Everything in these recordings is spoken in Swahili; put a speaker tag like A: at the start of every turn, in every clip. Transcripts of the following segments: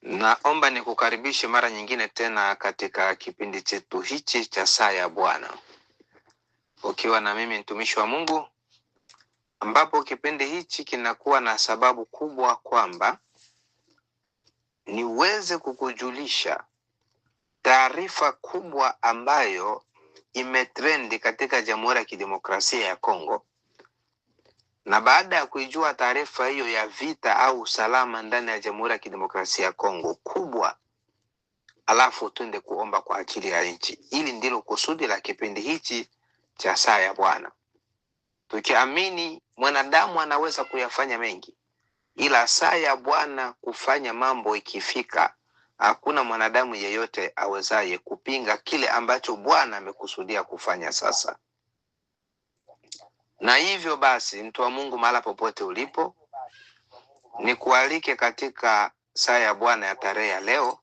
A: Naomba nikukaribishe mara nyingine tena katika kipindi chetu hichi cha Saa ya Bwana, ukiwa na mimi mtumishi wa Mungu, ambapo kipindi hichi kinakuwa na sababu kubwa kwamba niweze kukujulisha taarifa kubwa ambayo imetrendi katika Jamhuri ya Kidemokrasia ya Kongo, na baada ya kuijua taarifa hiyo ya vita au usalama ndani ya Jamhuri ya Kidemokrasia ya Kongo kubwa, alafu twende kuomba kwa ajili ya nchi. Hili ndilo kusudi la kipindi hichi cha Saa ya Bwana, tukiamini mwanadamu anaweza kuyafanya mengi, ila saa ya Bwana kufanya mambo ikifika, hakuna mwanadamu yeyote awezaye kupinga kile ambacho Bwana amekusudia kufanya sasa. Na hivyo basi, mtu wa Mungu, mahala popote ulipo, nikualike katika saa ya Bwana ya tarehe ya leo,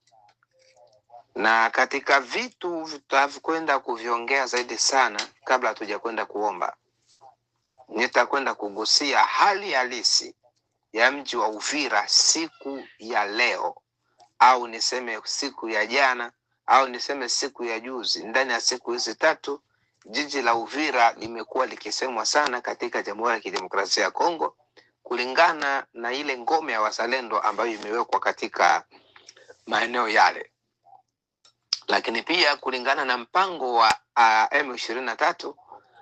A: na katika vitu tutavyokwenda kuviongea zaidi sana kabla hatujakwenda kuomba, nitakwenda kugusia hali halisi ya mji wa Uvira siku ya leo, au niseme siku ya jana, au niseme siku ya juzi. Ndani ya siku hizi tatu, jiji la Uvira limekuwa likisemwa sana katika Jamhuri ya Kidemokrasia ya Kongo, kulingana na ile ngome ya wazalendo ambayo imewekwa katika maeneo yale, lakini pia kulingana na mpango wa M23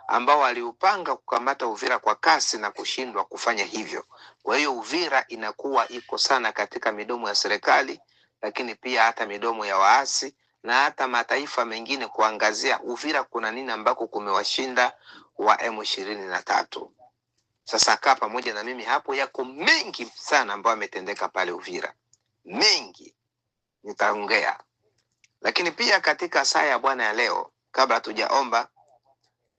A: ambao waliupanga kukamata Uvira kwa kasi na kushindwa kufanya hivyo. Kwa hiyo Uvira inakuwa iko sana katika midomo ya serikali, lakini pia hata midomo ya waasi na hata mataifa mengine kuangazia Uvira kuna nini ambako kumewashinda wa M23. Sasa kaa pamoja na mimi hapo, yako mengi sana ambayo yametendeka pale Uvira, mengi nitaongea, lakini pia katika saa ya Bwana ya leo, kabla hatujaomba,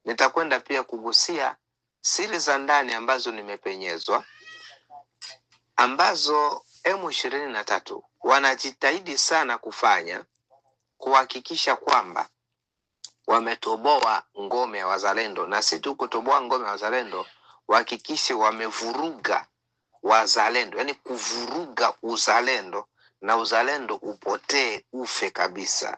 A: nitakwenda pia kugusia siri za ndani ambazo nimepenyezwa, ambazo M23 wanajitahidi sana kufanya kuhakikisha kwamba wametoboa ngome ya wazalendo, na si tu kutoboa ngome ya wazalendo, wahakikishe wamevuruga wazalendo, yani kuvuruga uzalendo na uzalendo upotee, ufe kabisa.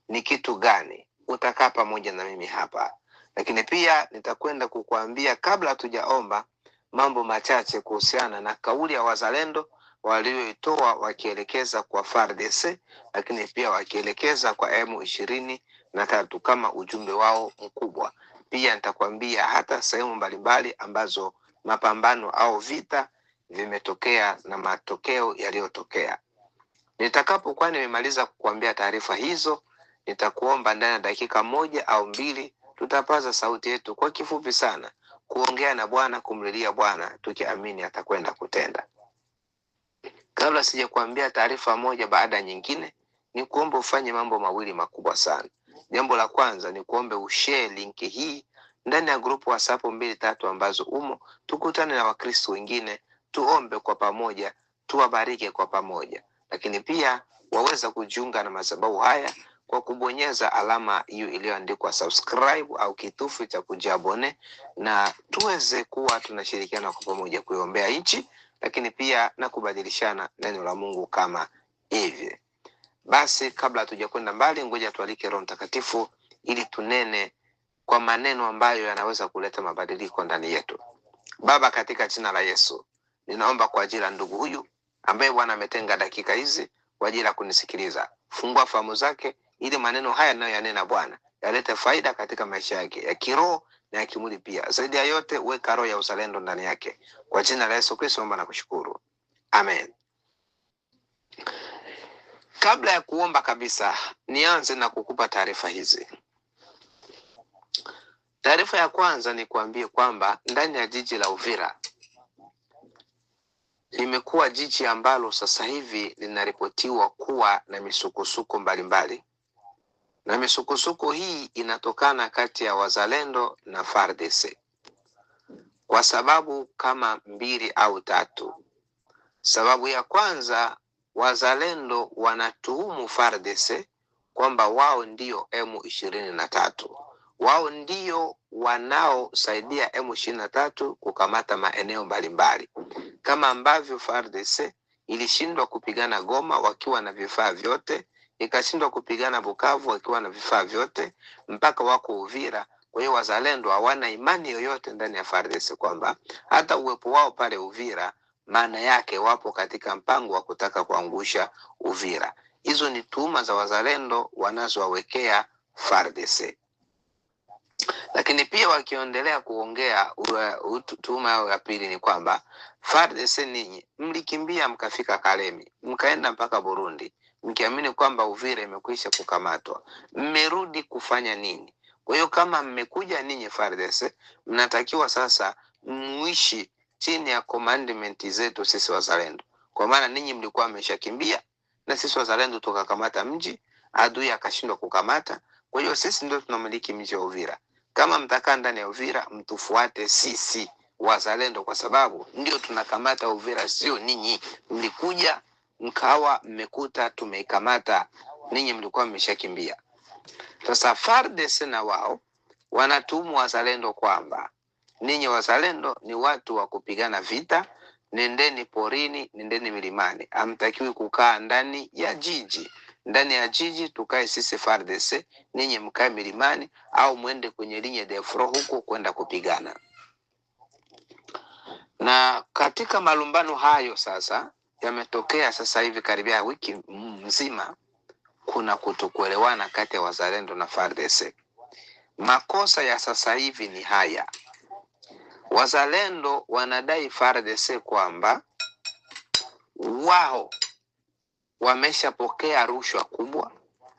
A: Ni kitu gani? Utakaa pamoja na mimi hapa, lakini pia nitakwenda kukuambia kabla hatujaomba mambo machache kuhusiana na kauli ya wazalendo walioitoa wakielekeza kwa FARDC, lakini pia wakielekeza kwa M23 kama ujumbe wao mkubwa. Pia nitakwambia hata sehemu mbalimbali ambazo mapambano au vita vimetokea na matokeo yaliyotokea. Nitakapokuwa nimemaliza kukuambia taarifa hizo, nitakuomba ndani ya dakika moja au mbili, tutapaza sauti yetu kwa kifupi sana kuongea na Bwana, kumlilia Bwana tukiamini atakwenda kutenda. Kabla sijakuambia taarifa moja baada ya nyingine, ni kuombe ufanye mambo mawili makubwa sana. Jambo la kwanza ni kuombe ushare linki hii ndani ya grupu WhatsApp mbili tatu ambazo umo, tukutane na Wakristo wengine, tuombe kwa pamoja, tuwabariki kwa pamoja. Lakini pia waweza kujiunga na madhabahu haya kwa kubonyeza alama hiyo iliyoandikwa subscribe au kitufe cha kujiabone, na tuweze kuwa tunashirikiana kwa pamoja kuiombea nchi, lakini pia na kubadilishana neno la Mungu kama hivi. Basi kabla hatujakwenda mbali, ngoja tualike Roho Mtakatifu ili tunene kwa maneno ambayo yanaweza kuleta mabadiliko ndani yetu. Baba, katika jina la Yesu, ninaomba kwa ajili ya ndugu huyu ambaye Bwana ametenga dakika hizi kwa ajili ya kunisikiliza. Fungua fahamu zake ili maneno haya ninayoyanena Bwana yalete faida katika maisha yake ya kiroho na ya kimwili pia. Zaidi ya yote, weka roho ya uzalendo ndani yake. Kwa jina la Yesu Kristo naomba na kushukuru, amen. Kabla ya kuomba kabisa, nianze na kukupa taarifa hizi. Taarifa ya kwanza ni kuambie kwamba ndani ya jiji la Uvira limekuwa jiji ambalo sasa hivi linaripotiwa kuwa na misukosuko mbalimbali, na misukosuko hii inatokana kati ya wazalendo na FARDC kwa sababu kama mbili au tatu. Sababu ya kwanza, wazalendo wanatuhumu FARDC kwamba wao ndio M23, wao ndio wanaosaidia M23 kukamata maeneo mbalimbali, kama ambavyo FARDC Ilishindwa kupigana Goma wakiwa na vifaa vyote, ikashindwa kupigana Bukavu wakiwa na vifaa vyote, mpaka wako Uvira. Kwa hiyo wazalendo hawana imani yoyote ndani ya FARDC kwamba hata uwepo wao pale Uvira maana yake wapo katika mpango wa kutaka kuangusha Uvira. Hizo ni tuhuma za wazalendo wanazowawekea FARDC. Lakini pia wakiendelea kuongea, tuhuma yao ya pili ni kwamba FARDC ninyi mlikimbia mkafika Kalemi, mkaenda mpaka Burundi, mkiamini kwamba Uvira imekwisha kukamatwa, mmerudi kufanya nini? Kwa hiyo kama mmekuja ninyi FARDC, mnatakiwa sasa muishi chini ya commandment zetu sisi wazalendo, kwa maana ninyi mlikuwa mmeshakimbia na sisi wazalendo tukakamata mji, adui akashindwa kukamata. Kwa hiyo sisi ndio tunamiliki mji wa Uvira. Kama mtakaa ndani ya Uvira, mtufuate sisi wazalendo, kwa sababu ndio tunakamata Uvira, sio ninyi. Mlikuja mkawa mmekuta tumeikamata, ninyi mlikuwa mmeshakimbia. Sasa FARDC na wao wanatuhumu wazalendo kwamba ninyi wazalendo ni watu wa kupigana vita, nendeni porini, nendeni milimani, hamtakiwi kukaa ndani ya jiji. Ndani ya jiji tukae sisi FARDC, ninyi mkae milimani au mwende kwenye ligne de front huko kwenda kupigana. Na katika malumbano hayo sasa yametokea sasa hivi karibia wiki mzima, kuna kutokuelewana kati ya wazalendo na FARDC. Makosa ya sasa hivi ni haya: wazalendo wanadai FARDC kwamba wao wameshapokea rushwa kubwa,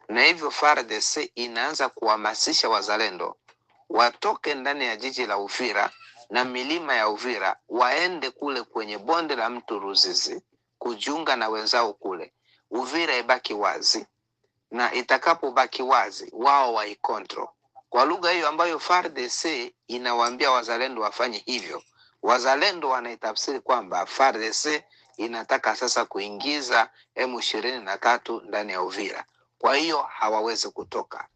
A: na hivyo FARDC inaanza kuhamasisha wazalendo watoke ndani ya jiji la Uvira na milima ya Uvira waende kule kwenye bonde la mto Ruzizi kujiunga na wenzao kule. Uvira ibaki wazi, na itakapobaki wazi wao waikontrol. Kwa lugha hiyo ambayo FARDC inawaambia wazalendo wafanye hivyo, wazalendo wanaitafsiri kwamba FARDC inataka sasa kuingiza M23 ndani ya Uvira, kwa hiyo hawawezi kutoka.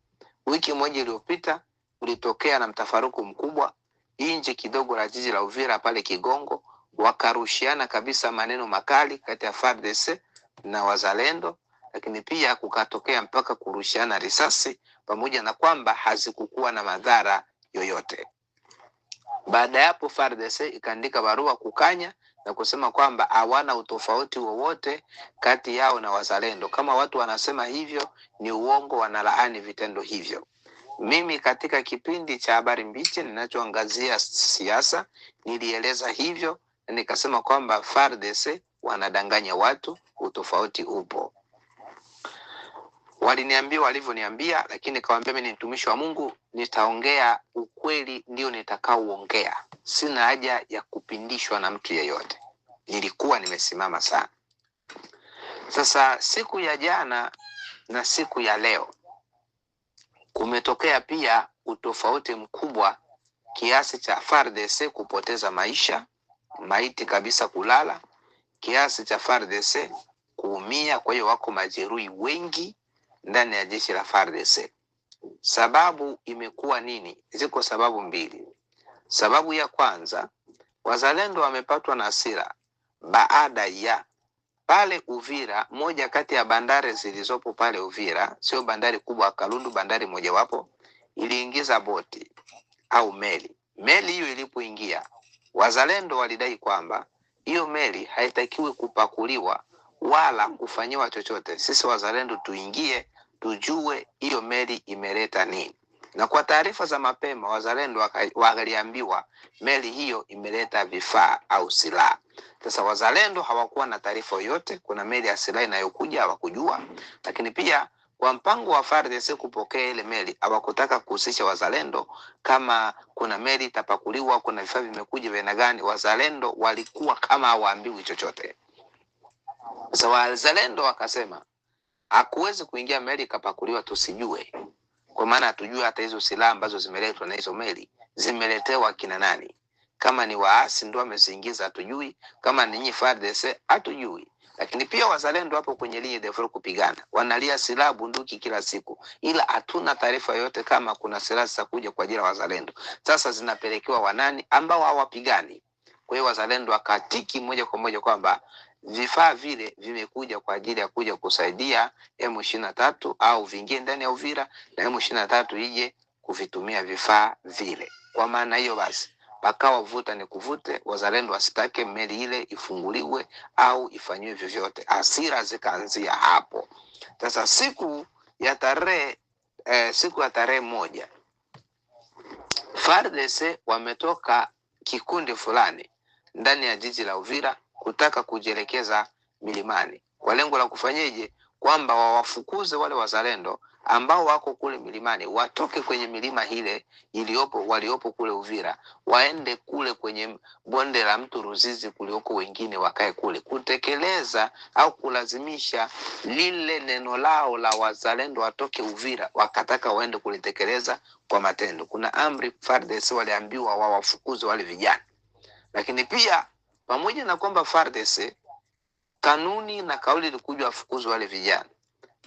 A: Wiki moja iliyopita kulitokea na mtafaruku mkubwa nje kidogo la jiji la Uvira pale Kigongo, wakarushiana kabisa maneno makali kati ya FARDC na wazalendo, lakini pia kukatokea mpaka kurushiana risasi, pamoja na kwamba hazikukuwa na madhara yoyote. Baada ya hapo FARDC ikaandika barua kukanya na kusema kwamba hawana utofauti wowote kati yao na wazalendo. Kama watu wanasema hivyo ni uongo, wanalaani vitendo hivyo. Mimi katika kipindi cha habari mbichi ninachoangazia siasa nilieleza hivyo na nikasema kwamba FARDC wanadanganya watu, utofauti upo. Waliniambia walivyoniambia, lakini nikawaambia mimi ni mtumishi wa Mungu, nitaongea ukweli, ndio nitakaoongea. Sina haja ya kupindishwa na mtu yeyote. Nilikuwa nimesimama sana. Sasa siku ya jana na siku ya leo kumetokea pia utofauti mkubwa kiasi cha FARDC kupoteza maisha, maiti kabisa kulala, kiasi cha FARDC kuumia. Kwa hiyo wako majeruhi wengi ndani ya jeshi la FARDC. Sababu imekuwa nini? Ziko sababu mbili. Sababu ya kwanza, wazalendo wamepatwa na hasira baada ya pale Uvira, moja kati ya bandari zilizopo pale Uvira, sio bandari kubwa Kalundu, bandari mojawapo iliingiza boti au meli. Meli hiyo ilipoingia, wazalendo walidai kwamba hiyo meli haitakiwi kupakuliwa wala kufanyiwa chochote. Sisi wazalendo tuingie tujue hiyo meli imeleta nini. Na kwa taarifa za mapema, wazalendo waliambiwa meli hiyo imeleta vifaa au silaha. Sasa wazalendo hawakuwa na taarifa yoyote, kuna meli ya silaha inayokuja hawakujua, lakini pia kwa mpango wa FARDC kupokea ile meli hawakutaka kuhusisha wazalendo kama kuna meli itapakuliwa, kuna vifaa vimekuja vya aina gani. Wazalendo walikuwa kama hawaambiwi chochote. Sasa wazalendo wakasema hakuwezi kuingia meli ikapakuliwa tusijue, kwa maana hatujui hata hizo silaha ambazo zimeletwa na hizo meli zimeletewa kina nani. Kama ni waasi ndio wameziingiza hatujui, kama ni nyinyi FARDC hatujui. Lakini pia wazalendo hapo kwenye ligne de front kupigana, wanalia silaha bunduki kila siku, ila hatuna taarifa yoyote kama kuna silaha za kuja kwa ajili ya wazalendo. Sasa zinapelekewa wanani ambao hawapigani. Kwa hiyo wazalendo wakatiki moja kwa moja kwamba vifaa vile vimekuja kwa ajili ya kuja kusaidia M23 au vingie ndani ya Uvira na M23 ije kuvitumia vifaa vile. Kwa maana hiyo basi pakawa vuta ni kuvute, wazalendo wasitake meli ile ifunguliwe au ifanyiwe vyovyote. Hasira zikaanzia hapo. Sasa siku ya tarehe 1 FARDC wametoka kikundi fulani ndani ya jiji la Uvira kutaka kujielekeza milimani kwa lengo la kufanyeje? Kwamba wawafukuze wale wazalendo ambao wako kule milimani, watoke kwenye milima ile iliyopo waliopo kule Uvira, waende kule kwenye bonde la mto Ruzizi kulioko wengine wakae kule, kutekeleza au kulazimisha lile neno lao la wazalendo watoke Uvira, wakataka waende kulitekeleza kwa matendo. Kuna amri FARDC waliambiwa wawafukuze wale vijana, lakini pia pamoja na kwamba FARDC kanuni na kauli ilikuja wafukuzwe wale vijana,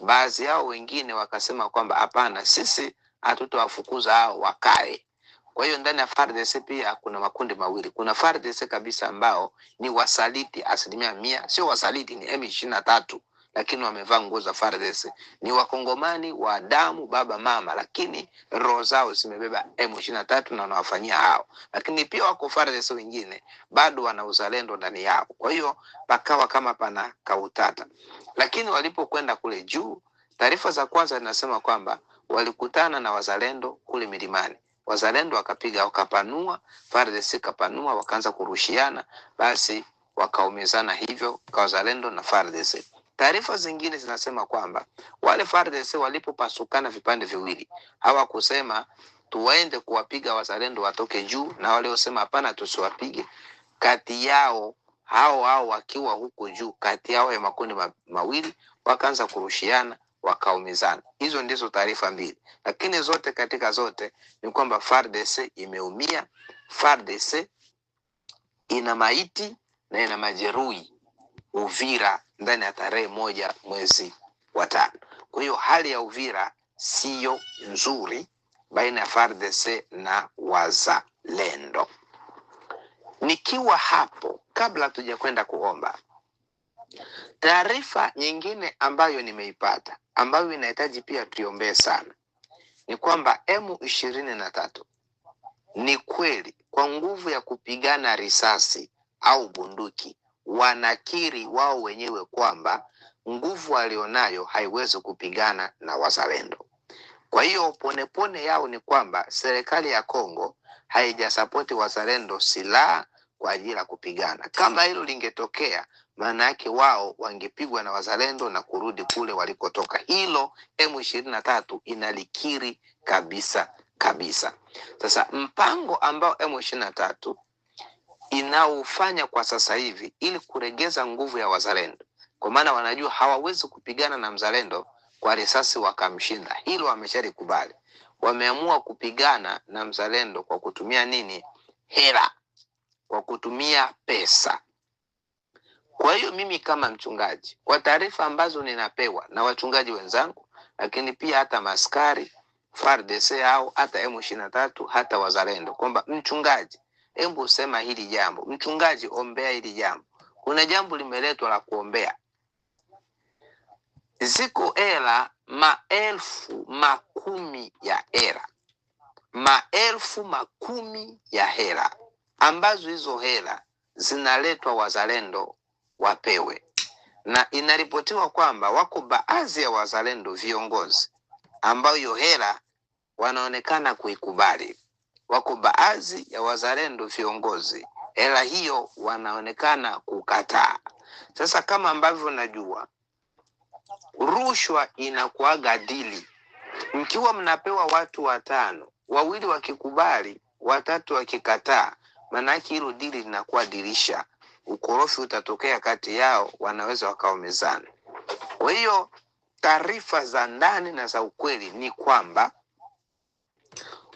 A: baadhi yao wengine wakasema kwamba hapana, sisi hatutawafukuza hao, wakae. Kwa hiyo ndani ya FARDC pia kuna makundi mawili. Kuna FARDC kabisa ambao ni wasaliti 100%, sio wasaliti, ni M23 lakini wamevaa nguo za FARDC, ni wakongomani wa damu baba mama, lakini roho zao zimebeba M23 na wanawafanyia hao. Lakini pia wako FARDC wengine bado wana uzalendo ndani yao. Kwa hiyo pakawa kama pana kautata, lakini walipokwenda kule juu, taarifa za kwanza zinasema kwamba walikutana na wazalendo kule milimani. Wazalendo wakapiga wakapanua, FARDC kapanua, wakaanza kurushiana, basi wakaumizana hivyo kwa wazalendo na FARDC. Taarifa zingine zinasema kwamba wale FARDC walipopasukana vipande viwili, hawakusema tuende kuwapiga wazalendo watoke juu, na waliosema hapana tusiwapige, kati yao hao hao wakiwa huko juu, kati yao ya makundi mawili wakaanza kurushiana, wakaumizana. Hizo ndizo taarifa mbili, lakini zote katika zote ni kwamba FARDC imeumia, FARDC ina maiti na ina majeruhi Uvira ndani ya tarehe 1 mwezi wa 5. Kwa hiyo hali ya Uvira siyo nzuri baina ya FARDC na wazalendo. Nikiwa hapo, kabla hatujakwenda kuomba, taarifa nyingine ambayo nimeipata ambayo inahitaji pia tuiombee sana ni kwamba M23 ni kweli kwa nguvu ya kupigana risasi au bunduki wanakiri wao wenyewe kwamba nguvu walionayo haiwezi kupigana na wazalendo. Kwa hiyo ponepone yao ni kwamba serikali ya Kongo haijasapoti wazalendo silaha kwa ajili ya kupigana. Kama hilo lingetokea, maana yake wao wangepigwa na wazalendo na kurudi kule walikotoka. Hilo M23 inalikiri kabisa kabisa. Sasa mpango ambao M23 inaufanya kwa sasa hivi ili kuregeza nguvu ya wazalendo, kwa maana wanajua hawawezi kupigana na mzalendo kwa risasi wakamshinda, hilo wameshalikubali. Wameamua kupigana na mzalendo kwa kutumia nini? Hela, kwa kutumia pesa. Kwa hiyo mimi kama mchungaji, kwa taarifa ambazo ninapewa na wachungaji wenzangu, lakini pia hata maskari FARDC au hata M23 hata wazalendo, kwamba mchungaji, hebu sema hili jambo, mchungaji ombea hili jambo. Kuna jambo limeletwa la kuombea. Ziko hela maelfu makumi ya hela, maelfu makumi ya hela, ambazo hizo hela zinaletwa wazalendo wapewe, na inaripotiwa kwamba wako baadhi ya wazalendo viongozi ambao hiyo hela wanaonekana kuikubali. Wako baadhi ya wazalendo viongozi hela hiyo wanaonekana kukataa. Sasa kama ambavyo najua rushwa inakuaga dili, mkiwa mnapewa watu watano, wawili wakikubali, watatu wakikataa, maanake hilo dili linakuwa dirisha, ukorofi utatokea kati yao, wanaweza wakaumizana. Kwa hiyo taarifa za ndani na za ukweli ni kwamba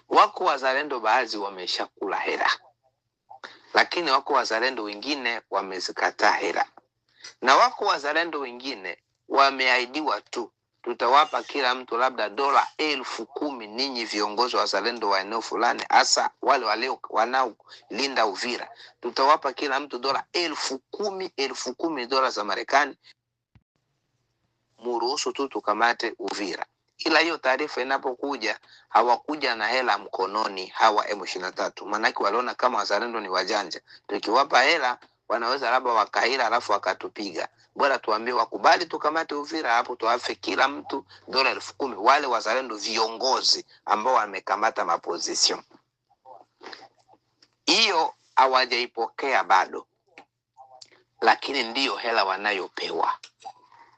A: wako wazalendo baadhi wameshakula hela, lakini wako wazalendo wengine wamezikataa hela, na wako wazalendo wengine wameahidiwa tu Tutawapa kila mtu labda $10,000, ninyi viongozi wa wazalendo wa eneo fulani, hasa wale walio wanaolinda Uvira, tutawapa kila mtu $10,000, $10,000 za Marekani, muruhusu tu tukamate Uvira. Ila hiyo taarifa inapokuja, hawakuja na hela mkononi hawa M23, maanake waliona kama wazalendo ni wajanja, tukiwapa hela wanaweza labda wakaila alafu wakatupiga. Bora tuambie wakubali tukamate Uvira, hapo tuafe kila mtu $10,000, wale wazalendo viongozi ambao wamekamata maposition. Hiyo hawajaipokea bado, lakini ndiyo hela wanayopewa.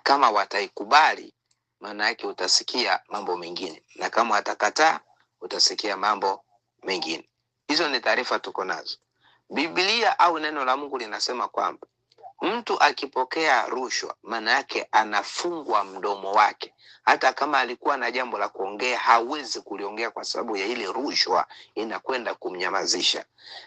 A: Kama wataikubali, maana yake utasikia mambo mengine, na kama watakataa, utasikia mambo mengine. Hizo ni taarifa tuko nazo. Biblia au neno la Mungu linasema kwamba mtu akipokea rushwa, maana yake anafungwa mdomo wake. Hata kama alikuwa na jambo la kuongea, hawezi kuliongea kwa sababu ya ile rushwa inakwenda kumnyamazisha.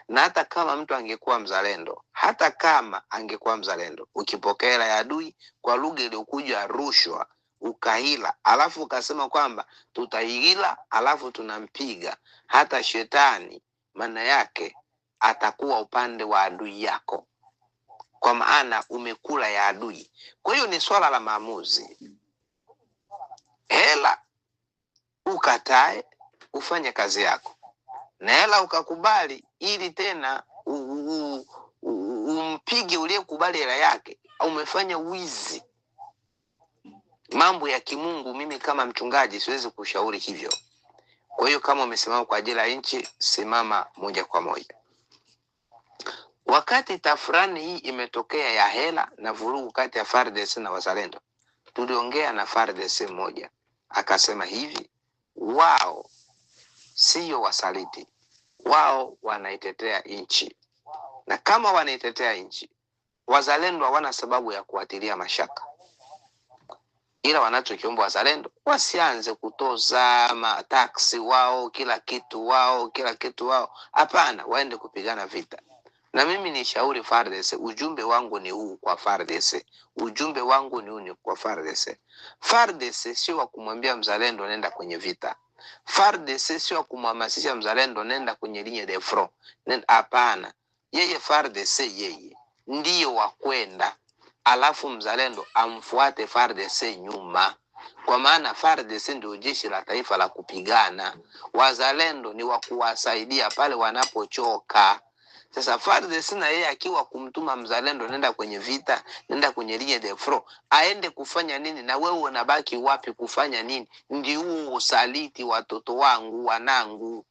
A: Na hata kama mtu angekuwa mzalendo, hata kama angekuwa mzalendo, ukipokea hela ya adui kwa lugha iliyokuja rushwa, ukaila, alafu ukasema kwamba tutaila, alafu tunampiga, hata shetani maana yake atakuwa upande wa adui yako, kwa maana umekula ya adui. Kwa hiyo ni swala la maamuzi. Hela ukatae ufanye kazi yako, na hela ukakubali, ili tena umpige uliyekubali hela yake, umefanya wizi. Mambo ya kimungu, mimi kama mchungaji siwezi kushauri hivyo. Kwa hiyo kama umesimama kwa ajili ya nchi, simama moja kwa moja. Wakati tafrani hii imetokea ya hela na vurugu kati ya FARDC na wazalendo, tuliongea na FARDC mmoja akasema hivi, wao sio wasaliti, wao wanaitetea nchi, na kama wanaitetea nchi, wazalendo hawana sababu ya kuatilia mashaka, ila wanachokiomba wazalendo wasianze kutoza mataksi wao kila kitu wao kila kitu wao. Hapana, waende kupigana vita. Na mimi ni shauri FARDC, ujumbe wangu ni huu kwa FARDC, ujumbe wangu ni huu ni kwa FARDC. FARDC sio wa kumwambia mzalendo nenda kwenye vita. FARDC sio wa kumhamasisha mzalendo nenda kwenye ligne de front. Hapana, yeye FARDC yeye ndiyo wa kwenda, alafu mzalendo amfuate FARDC nyuma, kwa maana FARDC ndio jeshi la taifa la kupigana. Wazalendo ni wa kuwasaidia pale wanapochoka. Sasa FARDC na yeye akiwa kumtuma mzalendo nenda kwenye vita, nenda kwenye ligne de front, aende kufanya nini? Na wewe unabaki wapi kufanya nini? Ndio huo usaliti, watoto wangu, wanangu.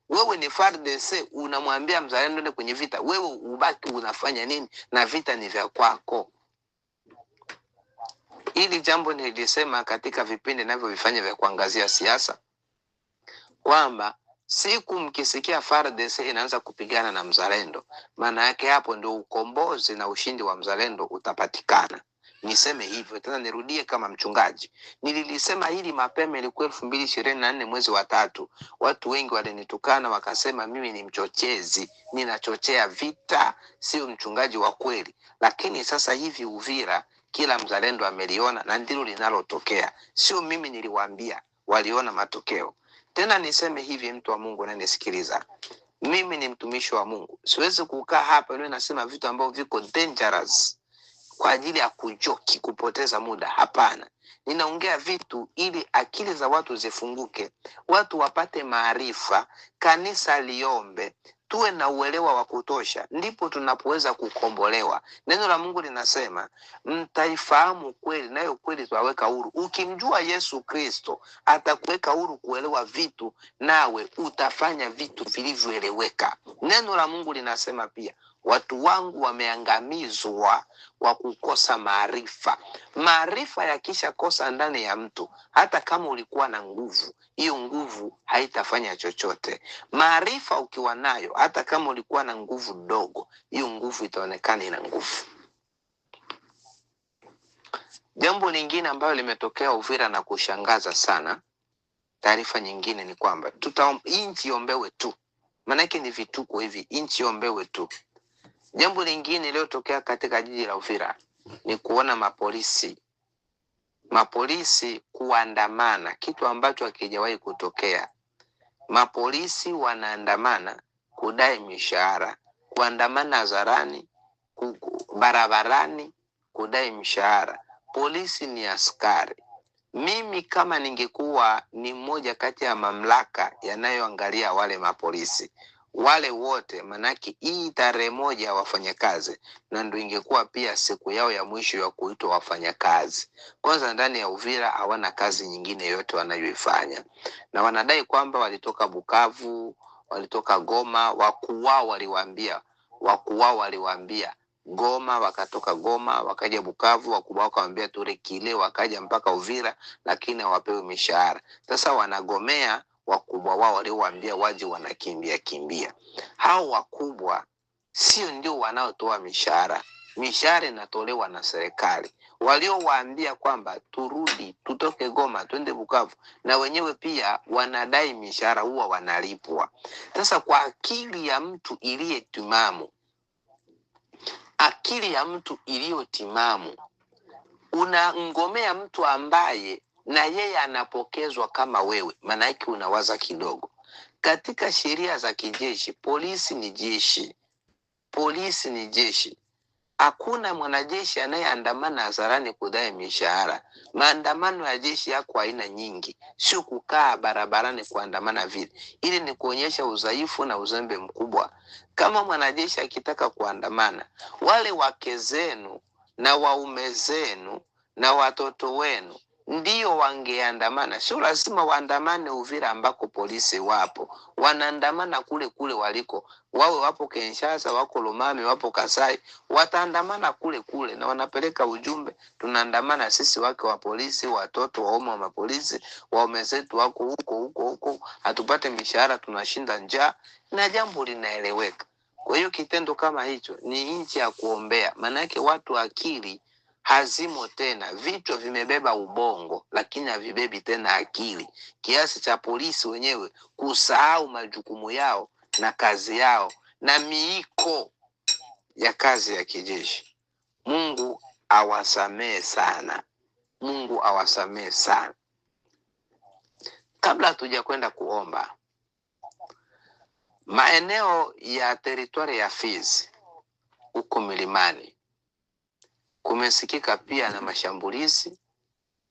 A: Wewe ni FARDC unamwambia mzalendo nenda kwenye vita, wewe ubaki unafanya nini? Na vita ni vya kwako. Hili jambo nilisema katika vipindi ninavyovifanya vya kuangazia siasa kwamba siku mkisikia FARDC inaanza kupigana na mzalendo, maana yake hapo ndio ukombozi na ushindi wa mzalendo utapatikana. Niseme hivyo tena, nirudie kama mchungaji, nililisema hili mapema, ilikuwa 2024 mwezi wa 3. Watu wengi walinitukana wakasema mimi ni mchochezi, ninachochea vita, sio mchungaji wa kweli. Lakini sasa hivi Uvira kila mzalendo ameliona na ndilo linalotokea. Sio mimi niliwaambia, waliona matokeo. Tena niseme hivi, mtu wa Mungu unanisikiliza, mimi ni mtumishi wa Mungu, siwezi kukaa hapa niwe nasema vitu ambavyo viko dangerous kwa ajili ya kujoki, kupoteza muda. Hapana, ninaongea vitu ili akili za watu zifunguke, watu wapate maarifa, kanisa liombe, tuwe na uelewa wa kutosha, ndipo tunapoweza kukombolewa. Neno la Mungu linasema mtaifahamu kweli, nayo kweli itawaweka huru. Ukimjua Yesu Kristo atakuweka huru kuelewa vitu, nawe utafanya vitu vilivyoeleweka. Neno la Mungu linasema pia watu wangu wameangamizwa kwa kukosa maarifa. Maarifa yakishakosa ndani ya mtu, hata kama ulikuwa na nguvu, hiyo nguvu haitafanya chochote. Maarifa ukiwa nayo, hata kama ulikuwa na nguvu dogo, hiyo nguvu itaonekana ina nguvu. Jambo lingine ambalo limetokea Uvira na kushangaza sana, taarifa nyingine ni kwamba nchi iombewe tu, maanake ni vituko hivi, nchi iombewe tu. Jambo lingine lililotokea katika jiji la Uvira ni kuona mapolisi Mapolisi kuandamana, kitu ambacho hakijawahi kutokea. Mapolisi wanaandamana kudai mishahara, kuandamana hadharani, barabarani kudai mshahara. Polisi ni askari. Mimi kama ningekuwa ni mmoja kati ya mamlaka yanayoangalia wale mapolisi wale wote, manake hii tarehe 1 wafanyakazi, na ndo ingekuwa pia siku yao ya mwisho ya kuitwa wafanyakazi. Kwanza ndani ya Uvira hawana kazi nyingine yoyote wanayoifanya, na wanadai kwamba walitoka Bukavu, walitoka Goma, wakuu wao waliwaambia, wakuu wao waliwaambia Goma, wakatoka Goma wakaja Bukavu, wakubwa wao wakawaambia turekile, wakaja mpaka Uvira, lakini hawapewi mishahara. Sasa wanagomea wakubwa wao waliowaambia waje, wanakimbia kimbia. Hao wakubwa sio ndio wanaotoa mishahara, mishahara inatolewa na serikali. Waliowaambia kwamba turudi, tutoke Goma twende Bukavu, na wenyewe pia wanadai mishahara, huwa wanalipwa. Sasa kwa akili ya mtu iliye timamu, akili ya mtu iliyo timamu, unangomea mtu ambaye na yeye anapokezwa kama wewe, maana yake unawaza kidogo. Katika sheria za kijeshi, polisi ni jeshi, polisi ni jeshi. Hakuna mwanajeshi anayeandamana hadharani kudai mishahara. Maandamano ya jeshi yako aina nyingi, sio kukaa barabarani kuandamana vile. Ili ni kuonyesha udhaifu na uzembe mkubwa. Kama mwanajeshi akitaka kuandamana, wale wake zenu na waume zenu na watoto wenu ndio wangeandamana. Sio lazima waandamane Uvira ambako polisi wapo, wanaandamana kule kule waliko, wawe wapo Kinshasa, wako Lomami, wapo Kasai, wataandamana kule kule na wanapeleka ujumbe, tunaandamana sisi wake wa polisi, watoto waume wa mapolisi, waume zetu wako huko huko huko, hatupate mishahara, tunashinda njaa, na jambo linaeleweka. Kwa hiyo kitendo kama hicho ni nchi ya kuombea, maanake watu akili hazimo tena, vichwa vimebeba ubongo, lakini havibebi tena akili, kiasi cha polisi wenyewe kusahau majukumu yao na kazi yao na miiko ya kazi ya kijeshi. Mungu awasamee sana, Mungu awasamee sana. Kabla hatuja kwenda kuomba, maeneo ya teritwari ya Fizi huko milimani kumesikika pia na mashambulizi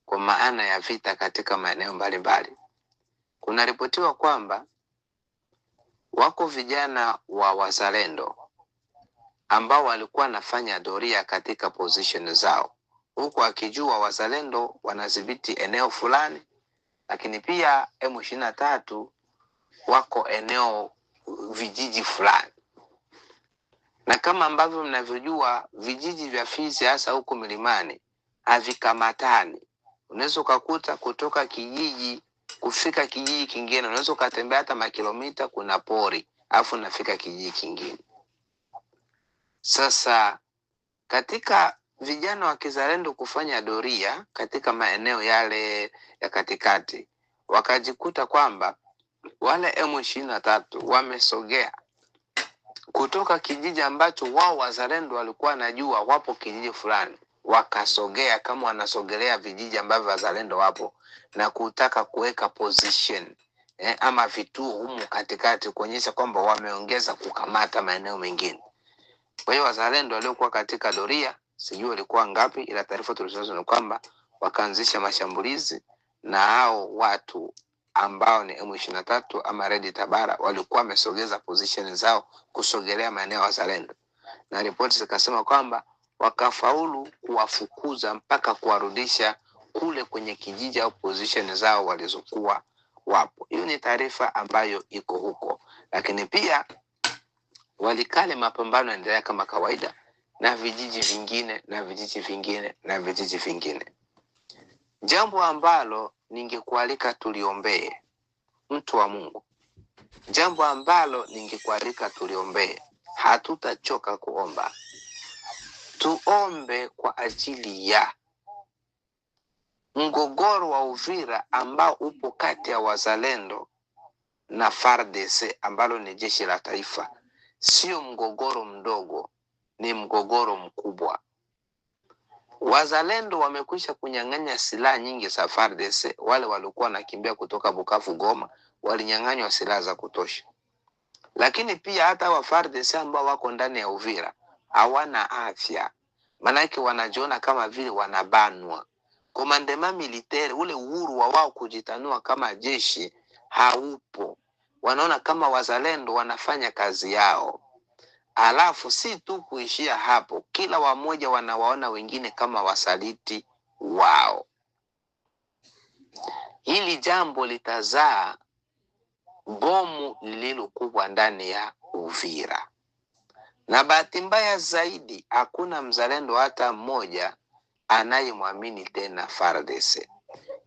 A: kwa maana ya vita katika maeneo mbalimbali. Kunaripotiwa kwamba wako vijana wa wazalendo ambao walikuwa wanafanya doria katika position zao, huku akijua wazalendo wanadhibiti eneo fulani, lakini pia M23 wako eneo vijiji fulani na kama ambavyo mnavyojua vijiji vya Fizi hasa huko milimani havikamatani. Unaweza ukakuta kutoka kijiji kufika kijiji kingine, unaweza ukatembea hata makilomita, kuna pori alafu unafika kijiji kingine. Sasa katika vijana wa kizalendo kufanya doria katika maeneo yale ya katikati, wakajikuta kwamba wale M23 wamesogea kutoka kijiji ambacho wao wazalendo walikuwa wanajua wapo kijiji fulani, wakasogea kama wanasogelea vijiji ambavyo wazalendo wapo na kutaka kuweka position ama vituo humu katikati kuonyesha kwamba wameongeza kukamata maeneo mengine. Kwa hiyo wazalendo waliokuwa katika doria, sijui walikuwa ngapi, ila taarifa tulizonazo ni kwamba wakaanzisha mashambulizi na hao watu ambao ni M23 ama Red Tabara walikuwa wamesogeza position zao kusogelea maeneo ya wazalendo, na ripoti zikasema kwamba wakafaulu kuwafukuza mpaka kuwarudisha kule kwenye kijiji au position zao walizokuwa wapo. Hiyo ni taarifa ambayo iko huko, lakini pia Walikale mapambano yanaendelea kama kawaida na vijiji vingine na vijiji vingine na vijiji vingine. Jambo ambalo ningekualika tuliombee, mtu wa Mungu, jambo ambalo ningekualika tuliombee, hatutachoka kuomba. Tuombe kwa ajili ya mgogoro wa Uvira ambao upo kati ya wazalendo na FARDC ambalo ni jeshi la taifa. Sio mgogoro mdogo, ni mgogoro mkubwa. Wazalendo wamekwisha kunyang'anya silaha nyingi za FARDC. Wale waliokuwa wanakimbia kutoka Bukavu Goma walinyang'anywa silaha za kutosha, lakini pia hata wa FARDC ambao wako ndani ya Uvira hawana afya, maanake wanajiona kama vile wanabanwa. Commandement militaire, ule uhuru wa wao kujitanua kama jeshi haupo. Wanaona kama wazalendo wanafanya kazi yao. Alafu si tu kuishia hapo, kila wamoja wanawaona wengine kama wasaliti wao. Hili jambo litazaa bomu lililo kubwa ndani ya Uvira, na bahati mbaya zaidi hakuna mzalendo hata mmoja anayemwamini tena FARDC,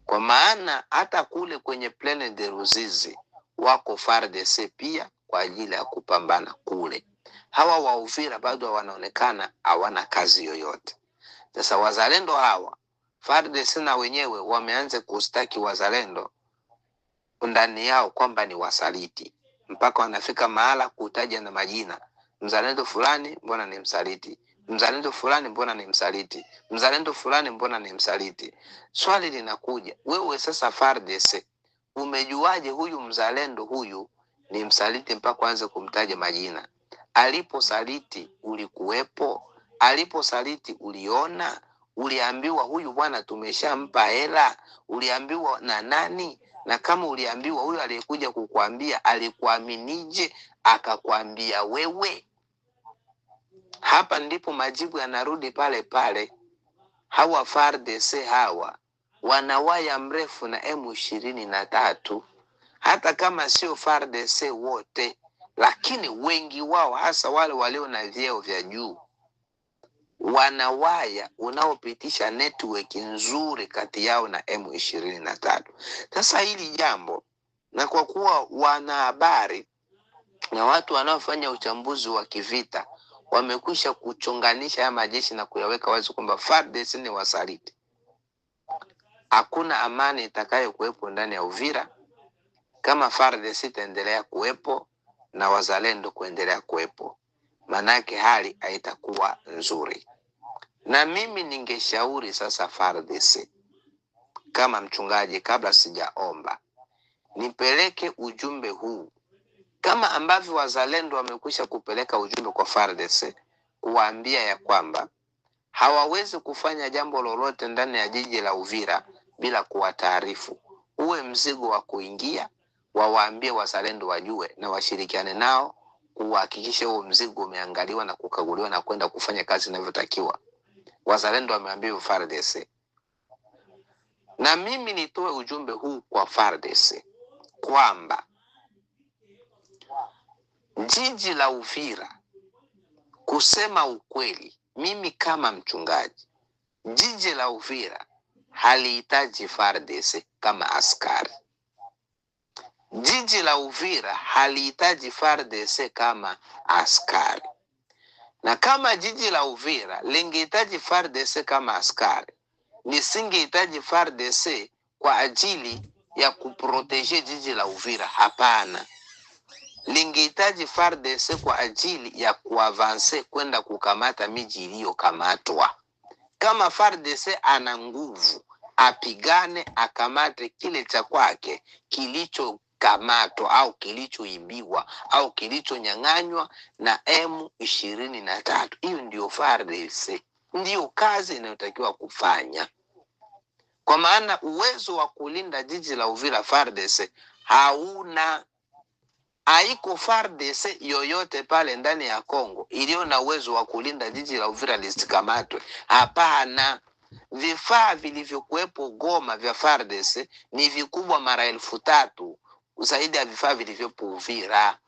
A: kwa maana hata kule kwenye Plaine de Ruzizi wako FARDC pia kwa ajili ya kupambana kule. Hawa wa Uvira bado wanaonekana hawana kazi yoyote. Sasa wazalendo hawa FARDC na wenyewe wameanza kustaki wazalendo ndani yao kwamba ni wasaliti, mpaka wanafika mahala kutaja na majina, mzalendo fulani mbona ni msaliti, mzalendo fulani mbona ni msaliti, mzalendo fulani mbona ni msaliti. Swali linakuja, wewe sasa FARDC umejuaje huyu mzalendo huyu ni msaliti mpaka uanze kumtaja majina? Aliposaliti ulikuwepo? Aliposaliti uliona? Uliambiwa huyu bwana tumeshampa hela? Uliambiwa na nani? Na kama uliambiwa, huyu aliyekuja kukuambia alikuaminije akakwambia wewe? Hapa ndipo majibu yanarudi pale pale. Hawa FARDC hawa wana waya mrefu na M23, hata kama sio FARDC wote, lakini wengi wao, hasa wale walio na vyeo vya juu, wana waya unaopitisha network nzuri kati yao na M23. Sasa hili jambo, na kwa kuwa wanahabari na watu wanaofanya uchambuzi wa kivita wamekwisha kuchonganisha haya majeshi na kuyaweka wazi kwamba FARDC ni wasaliti, hakuna amani itakayokuwepo ndani ya Uvira kama FARDC itaendelea kuwepo na wazalendo kuendelea kuwepo, manake hali haitakuwa nzuri. Na mimi ningeshauri sasa FARDC kama mchungaji, kabla sijaomba, nipeleke ujumbe huu kama ambavyo wazalendo wamekwisha kupeleka ujumbe kwa FARDC kuwaambia ya kwamba hawawezi kufanya jambo lolote ndani ya jiji la Uvira bila kuwataarifu. Uwe mzigo wa kuingia, wawaambie wazalendo wajue na washirikiane nao kuhakikisha huo mzigo umeangaliwa na kukaguliwa na kwenda kufanya kazi inavyotakiwa. Wazalendo wameambiwa FARDC, na mimi nitoe ujumbe huu kwa FARDC kwamba jiji la Uvira, kusema ukweli, mimi kama mchungaji, jiji la Uvira halihitaji FARDC kama askari. Jiji la Uvira halihitaji FARDC kama askari, na kama jiji la Uvira lingehitaji FARDC kama askari, nisingehitaji FARDC kwa ajili ya kuproteje jiji la Uvira. Hapana, lingehitaji FARDC kwa ajili ya kuavanse kwenda kukamata miji iliyokamatwa. Kama FARDC ana nguvu, apigane akamate kile cha kwake kilichokamatwa au kilichoibiwa au kilichonyang'anywa na M23. Hiyo ndiyo FARDC, ndiyo kazi inayotakiwa kufanya, kwa maana uwezo wa kulinda jiji la Uvira FARDC hauna. Haiko FARDC yoyote pale ndani ya Kongo iliyo na uwezo wa kulinda jiji la Uvira lisikamatwe. Hapana. Vifaa vilivyokuwepo Goma vya FARDC ni vikubwa mara 3000 zaidi ya vifaa vilivyopo Uvira.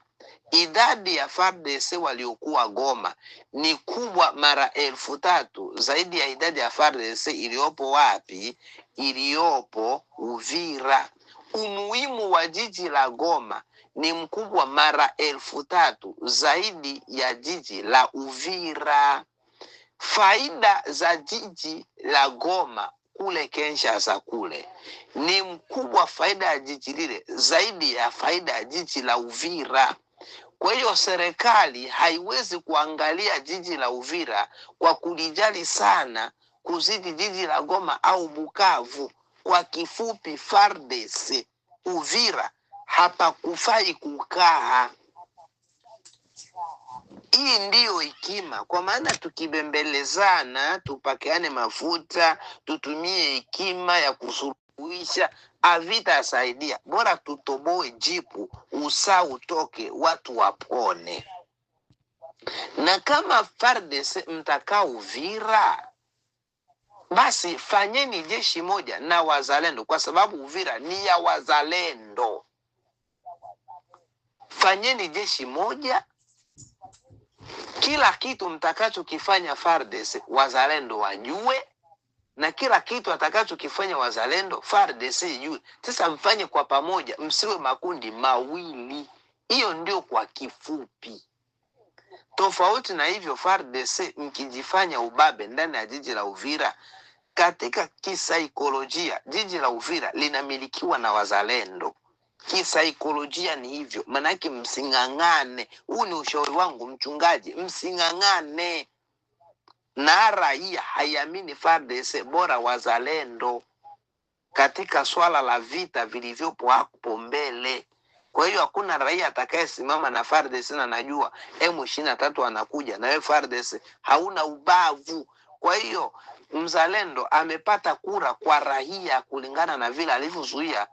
A: Idadi ya FARDC waliokuwa Goma ni kubwa mara 3000 zaidi ya idadi ya FARDC iliyopo wapi? Iliyopo Uvira. Umuhimu wa jiji la Goma ni mkubwa mara 3000 zaidi ya jiji la Uvira. Faida za jiji la Goma kule Kinshasa kule ni mkubwa, faida ya jiji lile zaidi ya faida ya jiji la Uvira. Kwa hiyo serikali haiwezi kuangalia jiji la Uvira kwa kulijali sana kuzidi jiji la Goma au Bukavu. Kwa kifupi, FARDC Uvira hapakufai kukaa. Hii ndiyo hekima, kwa maana tukibembelezana, tupakeane mafuta, tutumie hekima ya kusuluhisha, havitasaidia. Bora tutoboe jipu, usaa utoke, watu wapone. Na kama FARDC mtakaa Uvira, basi fanyeni jeshi moja na wazalendo, kwa sababu Uvira ni ya wazalendo. Fanyeni jeshi moja, kila kitu mtakachokifanya FARDC wazalendo wajue, na kila kitu atakachokifanya wazalendo FARDC ijue. Sasa mfanye kwa pamoja, msiwe makundi mawili. Hiyo ndio kwa kifupi. Tofauti na hivyo, FARDC mkijifanya ubabe ndani ya jiji la Uvira, katika kisaikolojia jiji la Uvira linamilikiwa na wazalendo. Kisaikolojia ni hivyo, manake msing'ang'ane. Huu ni ushauri wangu mchungaji, msing'ang'ane na raia haiamini FARDC, bora wazalendo katika swala la vita vilivyopo hapo mbele. Kwa hiyo hakuna raia atakayesimama na FARDC na najua M23 anakuja na wewe FARDC hauna ubavu. Kwa hiyo mzalendo amepata kura kwa raia kulingana na vile alivyozuia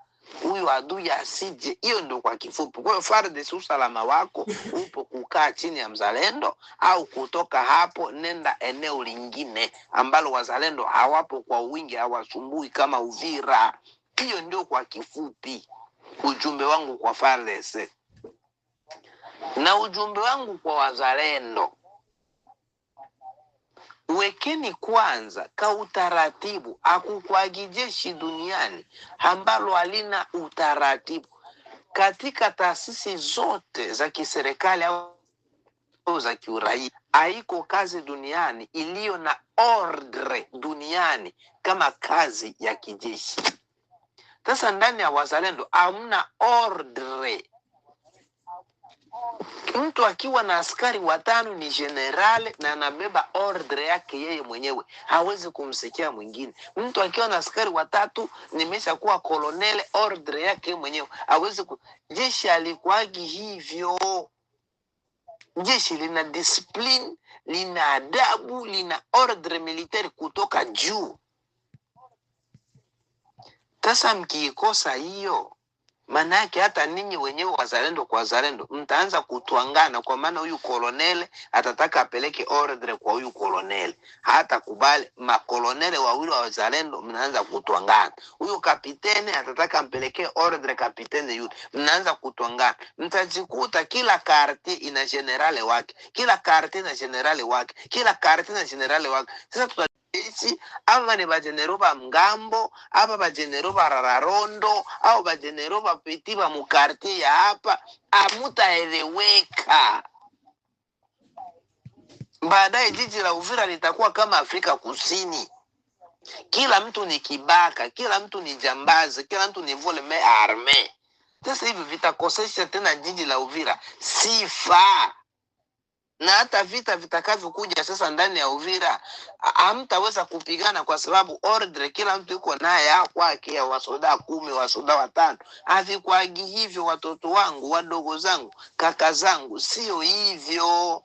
A: huyu adui asije. Hiyo ndio kwa kifupi. Kwa hiyo FARDC, usalama wako upo kukaa chini ya mzalendo au kutoka hapo nenda eneo lingine ambalo wazalendo hawapo kwa wingi, hawasumbui kama Uvira. Hiyo ndio kwa kifupi ujumbe wangu kwa FARDC na ujumbe wangu kwa wazalendo. Wekeni kwanza ka utaratibu. Akukwagi jeshi duniani ambalo halina utaratibu katika taasisi zote za kiserikali au za kiuraia. Haiko kazi duniani iliyo na ordre duniani kama kazi ya kijeshi. Sasa ndani ya wazalendo hamna ordre. Mtu akiwa na askari watano ni generale na anabeba ordre yake yeye mwenyewe, hawezi kumsikia mwingine. Mtu akiwa na askari watatu nimeshakuwa kolonele, ordre yake yeye mwenyewe hawezi Jeshi alikuwagi hivyo. Jeshi lina discipline, lina adabu, lina ordre militaire kutoka juu. Sasa mkiikosa hiyo, maana yake hata ninyi wenyewe wazalendo kwa wazalendo mtaanza kutwangana, kwa maana huyu kolonele atataka apeleke ordre kwa huyu kolonele, hata kubali. Makolonele wawili wa wazalendo mnaanza kutwangana. Huyu kapitene atataka ampelekee ordre kapitene yule, mnaanza kutwangana. Mtajikuta kila quartier ina generale wake, kila quartier ina generale wake, kila quartier ina generale wake. Sasa tutaishi ama ni bajenero ba mgambo apa bajenero ba rararondo au bajenero ba peti ba mukartie ya hapa, amutaeleweka. Baadaye jiji la Uvira litakuwa kama Afrika Kusini, kila mtu ni kibaka, kila mtu ni jambazi, kila mtu ni voleme arme. Sasa hivi vitakosesha tena jiji la Uvira sifa, na hata vita vitakavyokuja sasa ndani ya Uvira hamtaweza kupigana kwa sababu ordre kila mtu yuko naye ya kwake, ya wasoda 10, wasoda 5. Havikwagi hivyo, watoto wangu, wadogo zangu, kaka zangu, sio hivyo.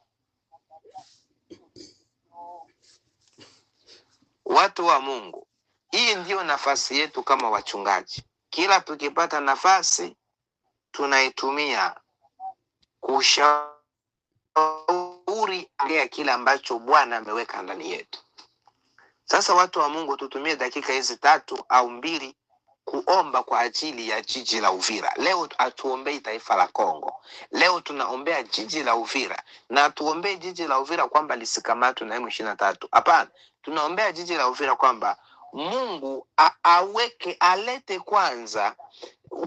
A: Watu wa Mungu, hii ndiyo nafasi yetu kama wachungaji. Kila tukipata nafasi tunaitumia kushauri ya kile ambacho Bwana ameweka ndani yetu. Sasa watu wa Mungu, tutumie dakika hizi 3 au 2 kuomba kwa ajili ya jiji la Uvira. Leo hatuombei taifa la Kongo. Leo tunaombea jiji la Uvira, na tuombee jiji la Uvira kwamba lisikamatwe na M23. Hapana, tunaombea jiji la Uvira kwamba Mungu aweke, alete kwanza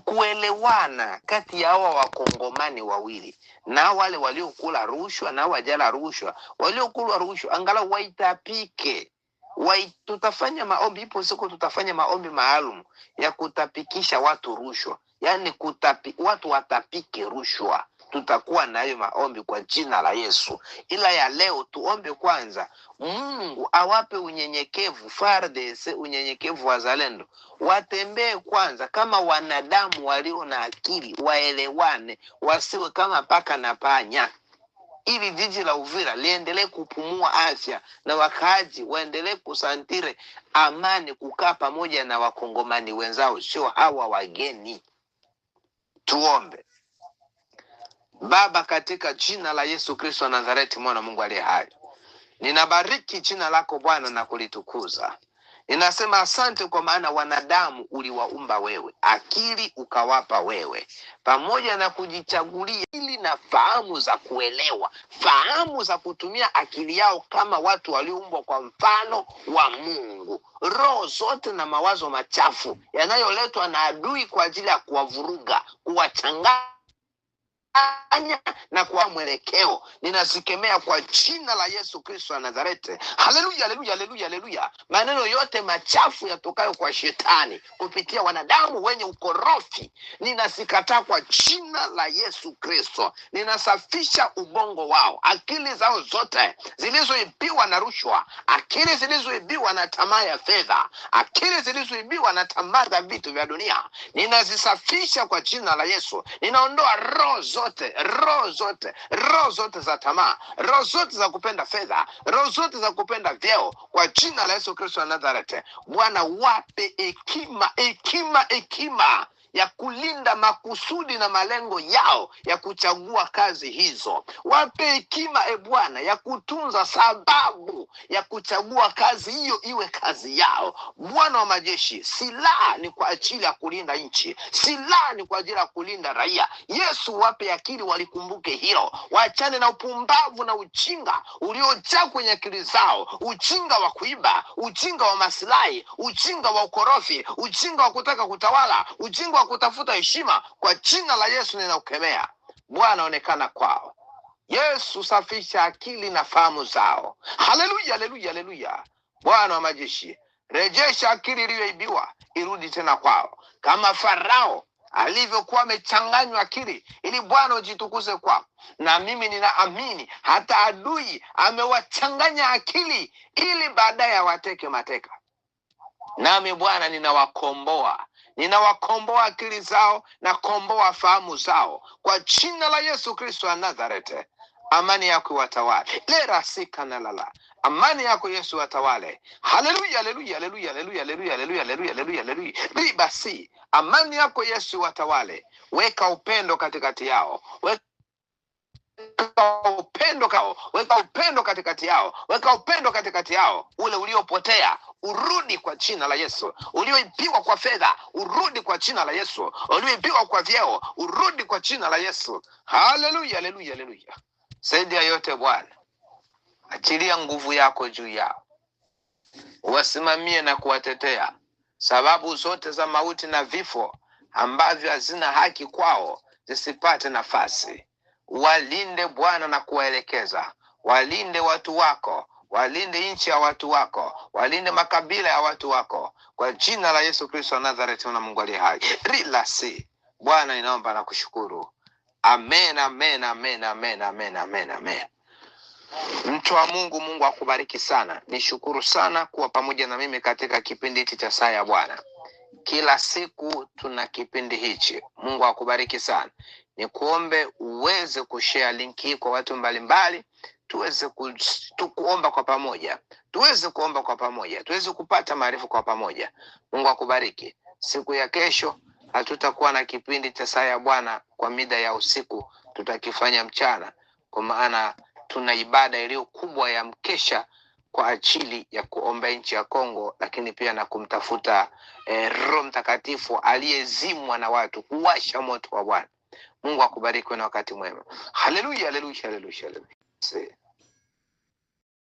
A: kuelewana kati ya hawa wakongomani wawili, na wale waliokula rushwa na wajala rushwa. Waliokula rushwa angalau waitapike. Tutafanya maombi, ipo siku tutafanya maombi maalum ya kutapikisha watu rushwa, yaani watu watapike rushwa. Tutakuwa na hayo maombi kwa jina la Yesu, ila ya leo tuombe kwanza Mungu awape unyenyekevu FARDC, unyenyekevu wazalendo, watembee kwanza kama wanadamu walio na akili, waelewane, wasiwe kama paka na panya, ili jiji la Uvira liendelee kupumua afya na wakaaji waendelee kusantire amani, kukaa pamoja na wakongomani wenzao, sio hawa wageni. Tuombe. Baba, katika jina la Yesu Kristo wa Nazareti, mwana wa Mungu aliye hai, ninabariki jina lako Bwana na kulitukuza. Ninasema asante kwa maana wanadamu uliwaumba wewe, akili ukawapa wewe, pamoja na kujichagulia ili na fahamu za kuelewa, fahamu za kutumia akili yao kama watu walioumbwa kwa mfano wa Mungu. Roho zote na mawazo machafu yanayoletwa na adui kwa ajili ya kuwavuruga, kuwachanganya na kwa mwelekeo ninazikemea kwa jina la Yesu Kristo wa Nazareti. Haleluya, haleluya, haleluya, haleluya! Maneno yote machafu yatokayo kwa shetani kupitia wanadamu wenye ukorofi ninazikataa kwa jina la Yesu Kristo. Ninasafisha ubongo wao, akili zao zote zilizoibiwa na rushwa, akili zilizoibiwa na tamaa ya fedha, akili zilizoibiwa na tamaa za vitu vya dunia, ninazisafisha kwa jina la Yesu. Ninaondoa roho zote, roho zote, roho zote za tamaa, roho zote za kupenda fedha, roho zote za kupenda vyeo, kwa jina la Yesu Kristo wa Nazareti. Bwana, wape hekima, hekima, hekima ya kulinda makusudi na malengo yao ya kuchagua kazi hizo. Wape hekima, e Bwana, ya kutunza sababu ya kuchagua kazi hiyo iwe kazi yao. Bwana wa majeshi, silaha ni kwa ajili ya kulinda nchi, silaha ni kwa ajili ya kulinda raia. Yesu, wape akili walikumbuke hilo, waachane na upumbavu na ujinga uliojaa kwenye akili zao, ujinga wa kuiba, ujinga wa masilahi, ujinga wa ukorofi, ujinga wa kutaka kutawala, ujinga wa kutafuta heshima. Kwa jina la Yesu ninaukemea. Bwana, onekana kwao. Yesu, safisha akili na fahamu zao. Haleluya, haleluya, haleluya. Bwana wa majeshi, rejesha akili iliyoibiwa irudi tena kwao, kama Farao alivyokuwa amechanganywa akili, ili Bwana ujitukuze kwao. Na mimi ninaamini hata adui amewachanganya akili ili baadaye awateke mateka. Nami Bwana ninawakomboa, ninawakomboa akili zao na komboa fahamu zao kwa jina la Yesu Kristo wa Nazareti. Amani yako iwatawale lerasika na lala, amani yako Yesu watawale. Haleluya, haleluya, haleluya, haleluya, haleluya, haleluya, haleluya, haleluya, haleluya. Ribasi, amani yako Yesu watawale. Weka upendo katikati yao, weka upendo kao, weka upendo katikati yao, weka upendo katikati yao, ule uliopotea urudi kwa jina la Yesu, ulioibiwa kwa fedha urudi kwa jina la Yesu, ulioibiwa kwa vyeo urudi kwa jina la Yesu. Haleluya, haleluya, haleluya. Zaidi ya yote Bwana, achilia nguvu yako juu yao, wasimamie na kuwatetea. Sababu zote za mauti na vifo ambavyo hazina haki kwao zisipate nafasi. Walinde Bwana na kuwaelekeza, walinde watu wako, walinde nchi ya watu wako, walinde makabila ya watu wako, kwa jina la Yesu Kristo wa Nazareti, na Mungu aliye hai. Rilasi Bwana, ninaomba na kushukuru. Amen, amen, amen, amen, amen, amen, amen. Mtu wa Mungu, Mungu akubariki sana. Nishukuru sana kuwa pamoja na mimi katika kipindi hichi cha Saa ya Bwana. Kila siku tuna kipindi hichi. Mungu akubariki sana. Nikuombe uweze kushare link hii kwa watu mbalimbali, tuweze kuomba kwa pamoja, tuweze kuomba kwa pamoja, tuweze kupata maarifa kwa pamoja. Mungu akubariki. Siku ya kesho hatutakuwa na kipindi cha Saa ya Bwana kwa mida ya usiku, tutakifanya mchana, kwa maana tuna ibada iliyo kubwa ya mkesha kwa ajili ya kuomba nchi ya Kongo, lakini pia na kumtafuta Roho Mtakatifu aliyezimwa na watu, kuwasha moto wa Bwana. Mungu akubariki na wakati mwema. Haleluya, haleluya, haleluya, haleluya.